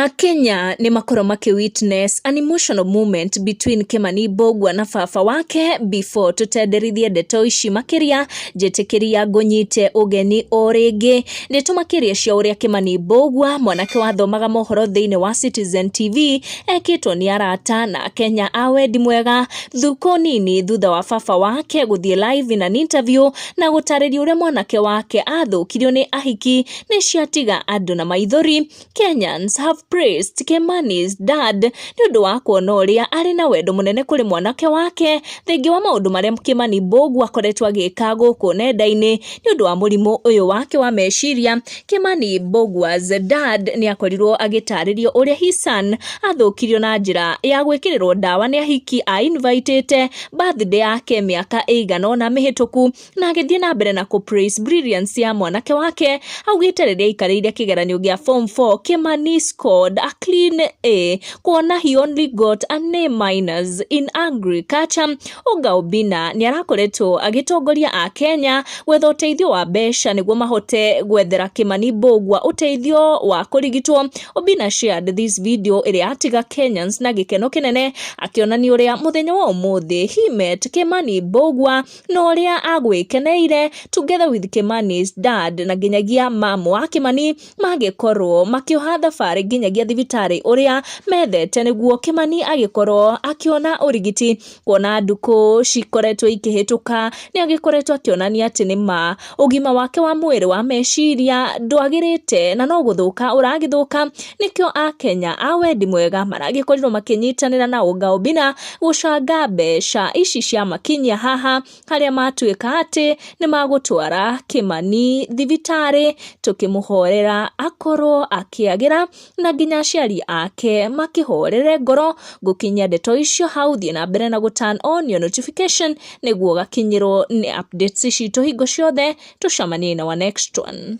Akenya nĩ makorwo makĩ witness an emotional moment between Kimani Mbũgua na baba wake. Before tũtenderithie ndeto ici makĩria, njĩtĩkĩria ngũnyite ũgeni o rĩngĩ. Ndeto makĩria cia ũrĩa Kimani Mbũgua, mwanake wathomaga mohoro thĩinĩ wa Citizen TV, ekĩtwo nĩ arata na Akenya a wendi mwega thukũ nini thutha wa baba wake gũthiĩ live in an interview na gũtarĩria ũrĩa mwanake wake athũkirio nĩ ahiki nĩ ciatiga andũ na maithori. Kenyans have praised Kimani's dad nĩ ũndũ wa kuona ũrĩa arĩ na wendo mũnene kũrĩ mwanake wake, thengia wa maũndũ marĩa Kimani Mbũgua akoretwo agĩka gũkũ nenda-inĩ nĩ ũndũ wa mũrimũ ũyũ wake wa meciria. Kimani Mbugua's dad nĩ akorirwo agĩtarĩrio ũrĩa his son athũkirio na njĩra ya gwĩkĩrĩrwo ndawa nĩ ahiki a invitĩte birthday yake mĩaka ĩigana ũna mĩhĩtũku, na agĩthiĩ na mbere na kũ praise brilliance ya mwanake wake. Augĩte rĩrĩa aikarĩire kĩgeranio gĩa form 4, Kimani scored a clean A, kuona he only got an A minus in agriculture. Oga Obinna nĩ arakoretwo agĩtongoria a Kenya gwetha ũteithio wa mbeca nĩguo mahote gwethera Kimani Mbũgua ũteithio wa kũrigitwo. Obinna shared this video ĩrĩa atiga Kenyans na gĩkeno kĩnene, akĩonania ũrĩa mũthenya wa ũmũthĩ he met Kimani Mbũgua na ũrĩa agwĩkeneire together with Kimani's dad, na nginyagia mamu wa Kimani magĩkorwo makĩoha thabarĩ nginyagia thibitarĩ ũrĩa methete nĩguo Kimani agĩkorwo akĩona ũrigiti. Kuona ndukũ cikoretwo ikĩhĩtũka, nĩ agĩkoretwo akĩonania atĩ nĩ ma ũgima wake wa mwĩrĩ wa meciria ndwagĩrĩte na no gũthũka ũragĩthũka. Nĩkĩo Akenya a wendi mwega maragĩkorirwo makĩnyitanĩra na Oga Obinna gũcanga mbeca ici cia makinyia haha, harĩa matuĩka atĩ nĩ magũtwara Kimani thibitarĩ, tũkĩmũhorera akorwo akĩagĩra na nginya aciari ake makĩhorere ngoro. Ngũkinyia ndeto icio hau, thiĩ na mbere na gũ turn on your notification nĩguo ũgakinyĩrwo nĩ updates citũ hingo ciothe. Tũcemanie na our next one.